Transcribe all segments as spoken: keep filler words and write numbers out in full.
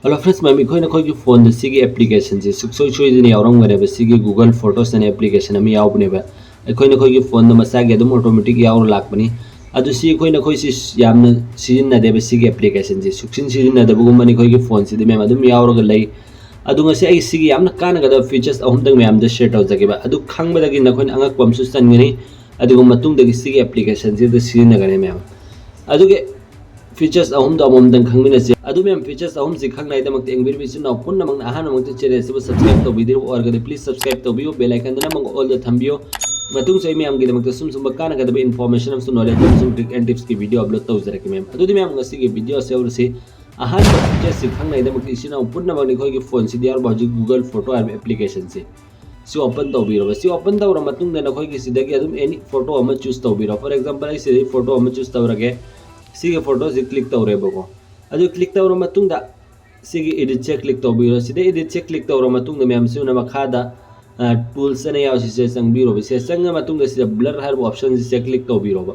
Hello friends, ꯃꯌꯥꯝ, ꯑꯩꯈꯣꯏ ꯅꯈꯣꯏꯒꯤ ꯐꯣꯟꯗ ꯁꯤꯒꯤ ꯑꯦꯄ꯭ꯂꯤꯀꯦꯁꯟꯁꯦ ꯁꯨꯛꯁꯣꯏ ꯁꯣꯏꯗꯅ ꯌꯥꯎꯔꯝꯒꯅꯦꯕ꯫ ꯁꯤꯒꯤ Google Photos ꯑꯅ ꯑꯦꯄ꯭ꯂꯤꯀꯦꯁꯟ ꯑꯃ ꯌꯥꯎꯕꯅꯦꯕ꯫ ꯑꯩꯈꯣꯏ ꯅꯈꯣꯏꯒꯤ ꯐꯣꯟꯗ ꯃꯁꯥꯒꯤ ꯑꯗꯨꯝ ꯑꯣꯇꯣꯃꯦꯇꯤꯛ ꯌꯥꯎꯔ ꯂꯥꯛꯄꯅꯤ꯫ ꯑꯗꯨ ꯁꯤ ꯑꯩꯈꯣꯏ ꯅꯈꯣꯏꯁꯤ ꯌꯥꯝꯅ ꯁꯤꯖꯤꯟꯅꯗꯦꯕ꯫ ꯁꯤꯒꯤ ꯑꯦꯄ꯭ꯂꯤꯀꯦꯁꯟꯁꯤ ꯁꯨꯛꯁꯤꯟ ꯁꯤꯖꯤꯟꯅꯗꯕꯒꯨꯝꯕꯅꯤ ꯑꯩꯈꯣꯏꯒꯤ ꯐꯣꯟꯁꯤꯗ ꯃꯌꯥꯝ ꯑꯗꯨꯝ ꯌꯥꯎꯔꯒ ꯂꯩ꯫ ꯑꯗꯨ ꯉꯁꯤ ꯑꯩ ꯁꯤꯒꯤ ꯌꯥꯝꯅ ꯀꯥꯟꯅꯒꯗꯕ ꯐꯤꯆꯔꯁ ꯑꯍꯨꯝꯗꯪ ꯃꯌꯥꯝꯗ ꯁꯤꯌꯔ ꯇꯧꯖꯒꯦꯕ꯫ ꯑꯗꯨ ꯈꯪꯕꯗꯒꯤ ꯅꯈꯣꯏꯅ ꯑꯉꯛꯄ ꯑꯃꯁꯨ ꯆꯟꯒꯅꯤ꯫ ꯑꯗꯨꯒ ꯃꯇꯨꯡꯗꯒꯤ ꯁꯤꯒꯤ ꯑꯦꯄ꯭ꯂꯤꯀꯦꯁꯟꯁꯤꯗ ꯁꯤꯖꯤꯟꯅꯒꯅꯤ ꯃꯌꯥꯝ꯫ ꯑꯗꯨꯒꯤ ꯐꯤꯆꯔꯁ ꯑꯍꯨꯝꯗꯣ ꯑꯃꯃꯝꯗꯪ ꯈꯪꯃꯤꯟꯅꯁꯤ꯫ ꯑꯗꯨ ꯃꯌꯥꯝ, ꯐꯤꯆꯔꯁ ꯑꯍꯨꯝꯁꯤ ꯈꯪꯅꯉꯥꯏꯗꯃꯛꯇ ꯌꯦꯡꯕꯤꯔꯤꯕ ꯏꯆꯤꯟ ꯏꯅꯥꯎ ꯄꯨꯝꯅꯃꯛꯅ ꯑꯍꯥꯟꯕꯃꯛꯇ ꯆꯦꯅꯦꯜꯁꯤꯕꯨ ꯁꯕꯁꯀ꯭ꯔꯥꯏꯕ ꯇꯧꯕꯤꯗ꯭ꯔꯤꯕ ꯑꯣꯏꯔꯒꯗꯤ please subscribe ꯇꯧꯕꯤꯌꯨ, bell icon ꯗ ꯅꯝꯃꯒ all ꯗ ꯊꯝꯕꯤꯌꯨ꯫ ꯃꯇꯨꯡꯁꯨ ꯑꯩ ꯃꯌꯥꯝꯒꯤꯗꯃꯛꯇ ꯁꯨꯝ ꯁꯨꯝꯕ ꯀꯥꯟꯅꯒꯗꯕ information ꯑꯃꯁꯨꯡ knowledge ꯑꯃꯁꯨꯡ trick and tips ꯀꯤ video upload ꯇꯧꯖꯔꯛꯀꯦ ꯃꯌꯥꯝ꯫ ꯑꯗꯨꯗꯤ ꯃꯌꯥꯝ, ꯉꯁꯤꯒꯤ video ꯁꯦ ꯍꯧꯔꯁꯤ꯫ ꯑꯍꯥꯟꯕ ꯐꯤꯆꯔꯁꯤ ꯈꯪꯅꯉꯥꯏꯗꯃꯛꯇ ꯏꯆꯤꯟ ꯏꯅꯥꯎ ꯄꯨꯝꯅꯃꯛꯅ ꯑꯩꯈꯣꯏꯒꯤ ꯐꯣꯟꯁꯤꯗ ꯌꯥꯎꯔꯕ ꯍꯧꯖꯤꯛ Google Photo ꯍꯥꯏꯔꯤꯕ ꯑꯦꯄ꯭ꯂꯤꯀꯦꯁꯟꯁꯤ ꯁꯤ ꯑꯣꯄꯟ ꯇꯧꯕꯤꯔꯣꯕ꯫ ꯁꯤ ꯑꯣꯄꯟ ꯇꯧꯔ ꯃꯇꯨꯡꯗ ꯅꯈꯣꯏꯒꯤ ꯁꯤꯗꯒꯤ ꯑꯗꯨꯝ any photo ꯑꯃ ꯆꯨꯁ ꯇꯧꯕꯤꯔꯣ꯫ For example, ꯑꯩ ꯁꯤꯗꯒꯤ ꯐꯣꯇꯣ ꯑꯃ ꯆꯨꯁ ꯇꯧꯔꯒꯦ꯫ ꯁꯤꯒꯤ ꯐꯣꯇꯣꯁꯤ ꯀ꯭ꯂꯤꯛ ꯇꯧꯔꯦꯕꯀꯣ꯫ ꯑꯗꯨ ꯀ꯭ꯂꯤꯛ ꯇꯧꯔ ꯃꯇꯨꯡꯗ ꯁꯤꯒꯤ ꯏꯗꯤꯠꯁꯦ ꯀ꯭ꯂꯤꯛ ꯇꯧꯕꯤꯔꯣ꯫ ꯁꯤꯗ ꯏꯗꯤꯠꯁꯦ ꯀ꯭ꯂꯤꯛ ꯇꯧꯔ ꯃꯇꯨꯡꯗ ꯃꯌꯥꯝ ꯁꯤꯅ ꯃꯈꯥꯗ ꯇꯨꯜꯁ ꯑꯅ ꯌꯥꯎꯔꯤ, ꯁꯤꯁꯦ ꯆꯪꯕꯤꯔꯣꯕ꯫ ꯁꯤꯗ ꯆꯪꯉ ꯃꯇꯨꯡꯗ ꯁꯤꯗ ꯕ꯭ꯂꯔ ꯍꯥꯏꯔꯤꯕ ꯑꯣꯞꯁꯟꯁꯤꯁꯦ ꯀ꯭ꯂꯤꯛ ꯇꯧꯕꯤꯔꯣꯕ꯫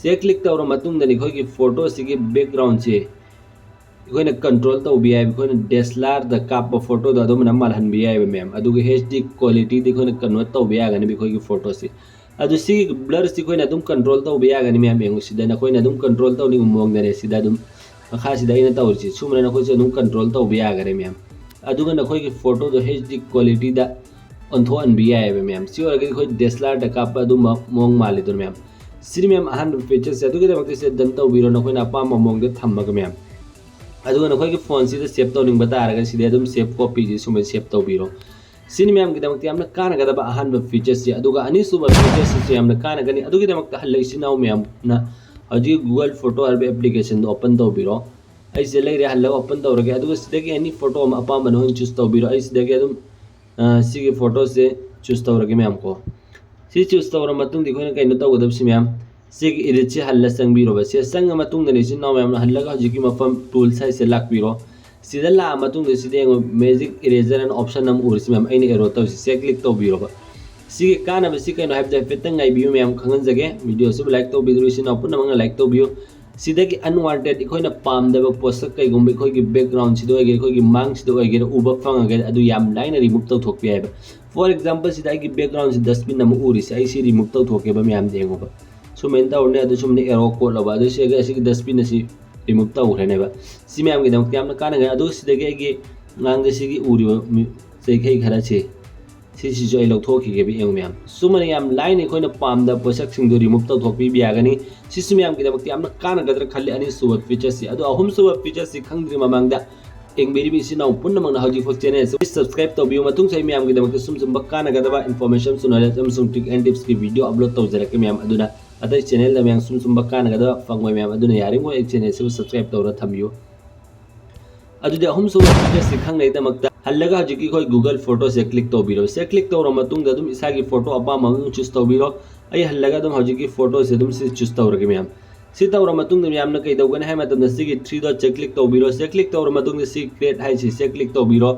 ꯁꯤꯗ ꯀ꯭ꯂꯤꯛ ꯇꯧꯔ ꯃꯇꯨꯡꯗꯅꯤ ꯑꯩꯈꯣꯏꯒꯤ ꯐꯣꯇꯣꯁꯤꯒꯤ ꯕꯦꯛꯒ꯭ꯔꯥꯎꯟꯁꯦ ꯑꯩꯈꯣꯏꯅ ꯀꯟꯇ꯭ꯔꯣꯜ ꯇꯧꯕ ꯌꯥꯏꯕ꯫ ꯑꯩꯈꯣꯏꯅ ꯗꯤ ꯑꯦꯁ ꯑꯦꯜ ꯑꯥꯔꯗ ꯀꯥꯞꯄ ꯐꯣꯇꯣꯗꯣ ꯑꯗꯨꯝꯕꯅ ꯃꯥꯜꯍꯟꯕ ꯌꯥꯏꯕ ꯃꯌꯥꯝ꯫ ꯑꯗꯨꯒ ꯑꯩꯆ ꯗꯤ ꯀ꯭ꯋꯥꯂꯤꯇꯤꯗ ꯑꯩꯈꯣꯏꯅ ꯀꯟꯚꯔꯠ ꯇꯧꯕ ꯌꯥꯒꯅꯦꯕ ꯑꯩꯈꯣꯏꯒꯤ ꯐꯣꯇꯣꯁꯤ꯫ ꯑꯗꯨ ꯁꯤꯒꯤ ꯕ꯭ꯂꯔꯁꯤ ꯑꯩꯈꯣꯏꯅ ꯑꯗꯨꯝ ꯀꯟꯇ꯭ꯔꯣꯜ ꯇꯧꯕ ꯌꯥꯒꯅꯤ ꯃꯌꯥꯝ꯫ ꯌꯦꯡꯉꯨ, ꯁꯤꯗ ꯅꯈꯣꯏꯅ ꯑꯗꯨꯝ ꯀꯟꯇ꯭ꯔꯣꯜ ꯇꯧꯅꯤꯡꯕ ꯃꯑꯣꯡꯗꯅꯦ ꯁꯤꯗ ꯑꯗꯨꯝ ꯃꯈꯥꯁꯤꯗ ꯑꯩꯅ ꯇꯧꯔꯤꯁꯤ꯫ ꯁꯨꯃꯥꯏꯅ ꯅꯈꯣꯏꯁꯨ ꯑꯗꯨꯝ ꯀꯟꯇ꯭ꯔꯣꯜ ꯇꯧꯕ ꯌꯥꯒꯅꯤ ꯃꯌꯥꯝ꯫ ꯑꯗꯨꯒ ꯅꯈꯣꯏꯒꯤ ꯐꯣꯇꯣꯗꯣ ꯑꯩꯆ ꯗꯤ ꯀ꯭ꯋꯥꯂꯤꯇꯤꯗ ꯑꯣꯟꯊꯣꯛꯍꯟꯕ ꯌꯥꯏꯑꯕ ꯃꯌꯥꯝ꯫ ꯁꯤ ꯑꯣꯏꯔꯒꯗꯤ ꯑꯩꯈꯣꯏ ꯗꯤ ꯑꯦꯁ ꯑꯦꯜ ꯑꯥꯔꯗ ꯀꯥꯞꯄ ꯑꯗꯨꯝꯕ ꯃꯑꯣꯡ ꯃꯥꯜꯂꯤꯗꯅ ꯃꯌꯥꯝ꯫ ꯁꯤꯅꯤ ꯃꯌꯥꯝ ꯑꯍꯥꯟꯕ ꯐꯤꯆꯔꯁꯦ꯫ ꯑꯗꯨꯒꯤꯗꯃꯛꯇ ꯁꯤꯗ ꯗꯟ ꯇꯧꯕꯤꯔꯣ, ꯅꯈꯣꯏꯅ ꯑꯄꯥꯝꯕ ꯃꯑꯣꯡꯗ ꯊꯝꯃꯒ ꯃꯌꯥꯝ꯫ ꯑꯗꯨꯒ ꯅꯈꯣꯏꯒꯤ ꯐꯣꯟꯁꯤꯗ ꯁꯦꯞ ꯇꯧꯅꯤꯡꯕ ꯇꯥꯔꯒꯗꯤ ꯁꯤꯗ ꯑꯗꯨꯝ ꯁꯦꯞ ꯀꯣꯄꯤꯁꯤ ꯁꯨꯃꯥꯏꯅ ꯁꯦꯞ ꯇꯧꯕꯤꯔꯣ꯫ ꯁꯤꯅꯤ ꯃꯌꯥꯝꯒꯤꯗꯃꯛꯇ ꯌꯥꯝꯅ ꯀꯥꯟꯅꯒꯗꯕ ꯑꯍꯥꯟꯕ ꯐꯤꯆꯔꯁꯤ꯫ ꯑꯗꯨꯒ ꯑꯅꯤꯁꯨꯕ ꯐꯤꯆꯔꯁꯤꯁꯨ ꯌꯥꯝꯅ ꯀꯥꯟꯅꯒꯅꯤ꯫ ꯑꯗꯨꯒꯤꯗꯃꯛꯇ ꯍꯜꯂ ꯏꯆꯤꯟ ꯏꯅꯥꯎ ꯃꯌꯥꯝꯅ ꯍꯧꯖꯤꯛ Google Photo ꯍꯥꯏꯔꯤꯕ ꯑꯦꯄ꯭ꯂꯤꯀꯦꯁꯟꯗꯣ ꯑꯣꯄꯟ ꯇꯧꯕꯤꯔꯣ꯫ ꯑꯩꯁꯦ ꯂꯩꯔꯦ, ꯍꯜꯂꯒ ꯑꯣꯄꯟ ꯇꯧꯔꯒꯦ꯫ ꯑꯗꯨꯒ ꯁꯤꯗꯒꯤ any ꯐꯣꯇꯣ ꯑꯃ ꯑꯄꯥꯝꯕ ꯅꯈꯣꯏꯅ ꯆꯨꯁ ꯇꯧꯕꯤꯔꯣ꯫ ꯑꯩ ꯁꯤꯗꯒꯤ ꯑꯗꯨꯝ ꯑ, ꯁꯤꯒꯤ ꯐꯣꯇꯣꯁꯦ ꯆꯨꯁ ꯇꯧꯔꯒꯦ ꯃꯌꯥꯝ ꯀꯣ꯫ ꯁꯤ ꯆꯨꯁ ꯇꯧꯔ ꯃꯇꯨꯡꯗ ꯑꯩꯈꯣꯏꯅ ꯀꯩꯅꯣ ꯇꯧꯒꯗꯕꯁꯤ ꯃꯌꯥꯝ, ꯁꯤꯒꯤ ꯏꯗꯤꯠꯁꯤ ꯍꯜꯂ ꯆꯪꯕꯤꯔꯣꯕ꯫ ꯁꯤ ꯆꯪꯉ ꯃꯇꯨꯡꯗ ꯏꯆꯤꯟ ꯏꯅꯥꯎ ꯃꯌꯥꯝꯅ ꯍꯜꯂꯒ ꯍꯧꯖꯤꯛꯀꯤ ꯃꯐꯝ ꯇꯨꯜꯁ ꯍꯥꯏꯁꯦ ꯂꯥꯛꯄꯤꯔꯣ꯫ ꯁꯤꯗ ꯂꯥꯛꯑ ꯃꯇꯨꯡꯗ ꯁꯤꯗ ꯌꯦꯡꯉꯣ, ꯃꯦꯖꯤꯛ ꯏꯔꯦꯖꯔ ꯑꯅ ꯑꯣꯞꯁꯟ ꯑꯃ ꯎꯔꯤꯁꯤ ꯃꯌꯥꯝ, ꯑꯩꯅ ꯑꯦꯔꯣ ꯇꯧꯔꯤꯁꯤ, ꯁꯤꯗ ꯀ꯭ꯂꯤꯛ ꯇꯧꯕꯤꯔꯣꯕ꯫ ꯁꯤꯒꯤ ꯀꯥꯟꯅꯕꯁꯤ ꯀꯩꯅꯣ ꯍꯥꯏꯕꯗ ꯍꯥꯏꯐꯦꯠꯇꯪ ꯉꯥꯏꯕꯤꯌꯨ ꯃꯌꯥꯝ, ꯈꯪꯍꯟꯖꯒꯦ꯫ ꯚꯤꯗꯤꯑꯣꯁꯤꯕꯨ ꯂꯥꯏꯛ ꯇꯧꯕꯤꯗ꯭ꯔꯤꯕ ꯏꯆꯤꯟ ꯏꯅꯥꯎ ꯄꯨꯝꯅꯃꯛꯅ ꯂꯥꯏꯛ ꯇꯧꯕꯤꯌꯨ꯫ ꯁꯤꯗꯒꯤ unwanted ꯑꯩꯈꯣꯏꯅ ꯄꯥꯝꯗꯕ ꯄꯣꯠꯁꯛ ꯀꯩꯒꯨꯝꯕ ꯑꯩꯈꯣꯏꯒꯤ background ꯁꯤꯗ ꯑꯣꯏꯒꯦꯔꯥ, ꯑꯩꯈꯣꯏꯒꯤ ꯃꯥꯡꯁꯤꯗ ꯑꯣꯏꯒꯦꯔꯥ, ꯎꯕ ꯐꯪꯉꯒꯗꯤ ꯑꯗꯨ ꯌꯥꯝ ꯂꯥꯏꯅ remove ꯇꯧꯊꯣꯛꯄ ꯌꯥꯏꯕ꯫ For example, ꯁꯤꯗ ꯑꯩꯒꯤ background ꯁꯤ dustbin ꯑꯃ ꯎꯔꯤꯁꯦ, ꯑꯩ ꯁꯤ remove ꯇꯧꯊꯣꯛꯀꯦꯕ ꯃꯌꯥꯝꯗ, ꯌꯦꯡꯉꯨꯕ꯫ ꯁꯨꯃꯥꯏꯅ ꯇꯧꯔꯅꯤ, ꯑꯗꯨ ꯁꯨꯝꯅ arrow ꯀꯣꯠꯂꯕ, ꯑꯗꯨ ꯁꯤꯒ ꯑꯁꯤꯒꯤ dustbin ꯑꯁꯤ remove ꯇꯧꯈ꯭ꯔꯅꯦꯕ꯫ ꯁꯤ ꯃꯌꯥꯝꯒꯤꯗꯃꯛꯇ ꯌꯥꯝꯅ ꯀꯥꯟꯅꯒꯅꯤ꯫ ꯑꯗꯨ ꯁꯤꯗꯒꯤ ꯑꯩꯒꯤ ꯉꯥꯡꯗ ꯁꯤꯒꯤ ꯎꯔꯤꯕ ꯃꯤ-, ꯆꯩꯈꯩ ꯈꯔꯁꯤ, ꯁꯤꯁꯤꯁꯨ ꯑꯩ ꯂꯧꯊꯣꯛꯈꯤꯒꯦꯕ, ꯌꯦꯡꯉꯨ ꯃꯌꯥꯝ꯫ ꯁꯨꯃꯥꯏꯅ ꯌꯥꯝ ꯂꯥꯏꯅ ꯑꯩꯈꯣꯏꯅ ꯄꯥꯝꯗꯕ ꯄꯣꯠꯁꯛꯁꯤꯡꯗꯨ remove ꯇꯧꯊꯣꯛꯄꯤꯕ ꯌꯥꯒꯅꯤ꯫ ꯁꯤꯁꯨ ꯃꯌꯥꯝꯒꯤꯗꯃꯛꯇ ꯌꯥꯝꯅ ꯀꯥꯟꯅꯒꯗ꯭ꯔꯥ ꯈꯜꯂꯤ ꯑꯅꯤꯁꯨꯕ feature ꯁꯤ꯫ ꯑꯗꯣ ꯑꯍꯨꯝꯁꯨꯕ feature ꯁꯤ ꯈꯪꯗ꯭ꯔꯤ ꯃꯃꯥꯡꯗ ꯌꯦꯡꯕꯤꯔꯤꯕ ꯏꯆꯤꯟ ꯏꯅꯥꯎ ꯄꯨꯝꯅꯃꯛꯅ ꯍꯧꯖꯤꯛꯐꯥꯎ channel ꯑꯁꯤ subscribe ꯇꯧꯕꯤꯌꯨ꯫ ꯃꯇꯨꯡꯁꯨ ꯑꯩ ꯃꯌꯥꯝꯒꯤꯗꯃꯛꯇ ꯁꯨꯝ ꯁꯨꯝꯕ ꯀꯥꯟꯅꯒꯗꯕ information, knowledge ꯑꯃꯁꯨꯡ trick and tips ꯀꯤ video upload ꯇꯧꯖꯔꯛꯀꯦ ꯃꯌꯥꯝ꯫ ꯑꯗꯨꯅ ꯑꯇꯩ channel ꯗ ꯃꯌꯥꯝ ꯁꯨꯝ ꯁꯨꯝꯕ ꯀꯥꯟꯅꯒꯗꯕ ꯐꯪꯉꯣꯏ ꯃꯌꯥꯝ꯫ ꯑꯗꯨꯅ ꯌꯥꯔꯤꯉꯩ ꯑꯩ channel ꯁꯤꯕꯨ subscribe ꯇꯧꯔ ꯊꯝꯕꯤꯌꯨ꯫ ꯑꯗꯨꯗꯤ ꯑꯍꯨꯝꯁꯨꯕ feature ꯁꯤ ꯈꯪꯅꯕꯒꯤꯗꯃꯛꯇ ꯍꯜꯂꯒ ꯍꯧꯖꯤꯛꯀꯤ ꯑꯩꯈꯣꯏ Google Photos ꯁꯦ click ꯇꯧꯕꯤꯔꯣ꯫ ꯁꯦ click ꯇꯧꯔ ꯃꯇꯨꯡꯗ ꯑꯗꯨꯝ ꯏꯁꯥꯒꯤ photo ꯑꯄꯥꯝꯕ ꯑꯃ choose ꯇꯧꯕꯤꯔꯣ꯫ ꯑꯩ ꯍꯜꯂꯒ ꯑꯗꯨꯝ ꯍꯧꯖꯤꯛꯀꯤ photo ꯁꯦ ꯑꯗꯨꯝ ꯁꯤ choose ꯇꯧꯔꯒꯦ ꯃꯌꯥꯝ꯫ ꯁꯤ ꯇꯧꯔ ꯃꯇꯨꯡꯗ ꯃꯌꯥꯝꯅ ꯀꯩꯗꯧꯒꯅꯤ ꯍꯥꯏꯕ ꯃꯇꯝꯗ ꯁꯤꯒꯤ three dot ꯁꯦ click ꯇꯧꯕꯤꯔꯣ꯫ ꯁꯦ click ꯇꯧꯔ ꯃꯇꯨꯡꯗ ꯁꯤ create ꯍꯥꯏꯁꯤ ꯁꯦ click ꯇꯧꯕꯤꯔꯣ꯫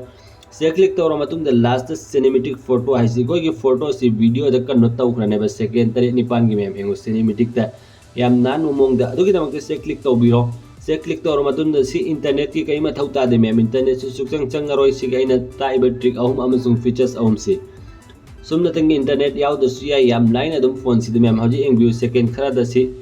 ꯁꯦ click ꯇꯧꯔ ꯃꯇꯨꯡꯗ last ꯗ cinematic photo ꯍꯥꯏꯁꯤ ꯑꯩꯈꯣꯏꯒꯤ photo ꯁꯤ video ꯗ convert ꯇꯧꯈ꯭ꯔꯅꯦꯕ, second ꯇꯔꯦꯠ ꯅꯤꯄꯥꯟꯒꯤ ꯃꯌꯥꯝ ꯌꯦꯡꯉꯨ, cinematic ꯇ ꯌꯥꯝ ꯅꯥꯟꯕ ꯃꯑꯣꯡꯗ꯫ ꯑꯗꯨꯒꯤꯗꯃꯛꯇ ꯁꯦ click ꯇꯧꯕꯤꯔꯣ꯫ ꯁꯦ click ꯇꯧꯔ ꯃꯇꯨꯡꯗ ꯁꯤ internet ꯀꯤ ꯀꯔꯤ ꯃꯊꯧ ꯇꯥꯗꯦ ꯃꯌꯥꯝ, internet ꯁꯨ ꯁꯨꯛꯆꯪ ꯆꯪꯉꯔꯣꯏ꯫ ꯁꯤꯒꯤ ꯑꯩꯅ ꯇꯥꯛꯏꯕ trick ꯑꯍꯨꯝ ꯑꯃꯁꯨꯡ features ꯑꯍꯨꯝꯁꯤ ꯁꯨꯝꯅꯇꯪꯒꯤ internet ꯌꯥꯎꯗ꯭ꯔꯁꯨ ꯌꯥꯏ, ꯌꯥꯝ ꯂꯥꯏꯅ ꯑꯗꯨꯝ phone ꯁꯤꯗ ꯃꯌꯥꯝ꯫ ꯍꯧꯖꯤꯛ ꯌꯦꯡꯕꯤꯌꯨ, second ꯈꯔꯗ ꯁꯤ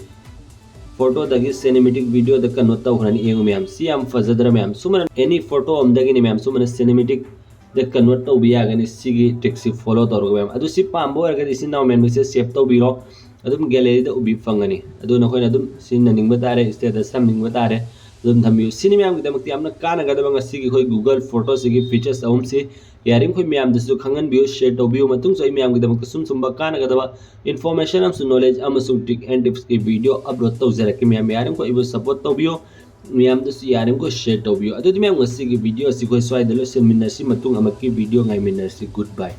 photo ꯗꯒꯤ cinematic video ꯗ convert ꯇꯧꯈ꯭ꯔꯅꯤ꯫ ꯌꯦꯡꯉꯨ ꯃꯌꯥꯝ, ꯁꯤ ꯌꯥꯝ ꯐꯖꯗ꯭ꯔꯥ ꯃꯌꯥꯝ? ꯁꯨꯃꯥꯏꯅ any photo ꯑꯃꯗꯒꯤꯅꯤ ꯃꯌꯥꯝ, ꯁꯨꯃꯥꯏꯅ cinematic ꯗ convert ꯇꯧꯕ ꯌꯥꯒꯅꯤ ꯁꯤꯒꯤ trick ꯁꯤ follow ꯇꯧꯔꯒ ꯃꯌꯥꯝ꯫ ꯑꯗꯨ ꯁꯤ ꯄꯥꯝꯕ ꯑꯣꯏꯔꯒꯗꯤ ꯏꯆꯤꯟ ꯏꯅꯥꯎ ꯃꯌꯥꯝꯒꯤꯁꯦ save ꯇꯧꯕꯤꯔꯣ, ꯑꯗꯨꯝ gallery ꯗ ꯎꯕꯤ ꯐꯪꯒꯅꯤ꯫ ꯑꯗꯨ ꯅꯈꯣꯏꯅ ꯑꯗꯨꯝ ꯁꯤꯖꯤꯟꯅꯅꯤꯡꯕ ꯇꯥꯔꯦ, status ꯊꯝꯅꯤꯡꯕ ꯇꯥꯔꯦ, ꯑꯗꯨꯝ ꯊꯝꯕꯤꯌꯨ꯫ ꯁꯤꯅꯤ ꯃꯌꯥꯝꯒꯤꯗꯃꯛꯇ ꯌꯥꯝꯅ ꯀꯥꯟꯅꯒꯗꯕ ꯉꯁꯤꯒꯤ ꯑꯩꯈꯣꯏ Google Photos ꯁꯤꯒꯤ features ꯑꯍꯨꯝꯁꯤ꯫ ꯌꯥꯔꯤꯃꯈꯩ ꯃꯌꯥꯝꯗꯁꯨ ꯈꯪꯍꯟꯕꯤꯌꯨ, share ꯇꯧꯕꯤꯌꯨ꯫ ꯃꯇꯨꯡꯁꯨ ꯑꯩ ꯃꯌꯥꯝꯒꯤꯗꯃꯛꯇ ꯁꯨꯝ ꯁꯨꯝꯕ ꯀꯥꯟꯅꯒꯗꯕ information ꯑꯃꯁꯨꯡ knowledge ꯑꯃꯁꯨꯡ trick and tips ꯀꯤ video upload ꯇꯧꯖꯔꯛꯀꯦ ꯃꯌꯥꯝ꯫ ꯌꯥꯔꯤꯃꯈꯩ ꯑꯩꯕꯨ support ꯇꯧꯕꯤꯌꯨ꯫ ꯃꯌꯥꯝꯗꯁꯨ ꯌꯥꯔꯤꯃꯈꯩ share ꯇꯧꯕꯤꯌꯨ꯫ ꯑꯗꯨꯗꯤ ꯃꯌꯥꯝ, ꯉꯁꯤꯒꯤ video ꯑꯁꯤ ꯑꯩꯈꯣꯏ ꯁ꯭ꯋꯥꯏꯗ ꯂꯣꯏꯁꯤꯟꯃꯤꯟꯅꯁꯤ꯫ ꯃꯇꯨꯡ ꯑꯃꯛꯀꯤ video ꯉꯥꯏꯃꯤꯟꯅꯔꯁꯤ꯫ Goodbye꯫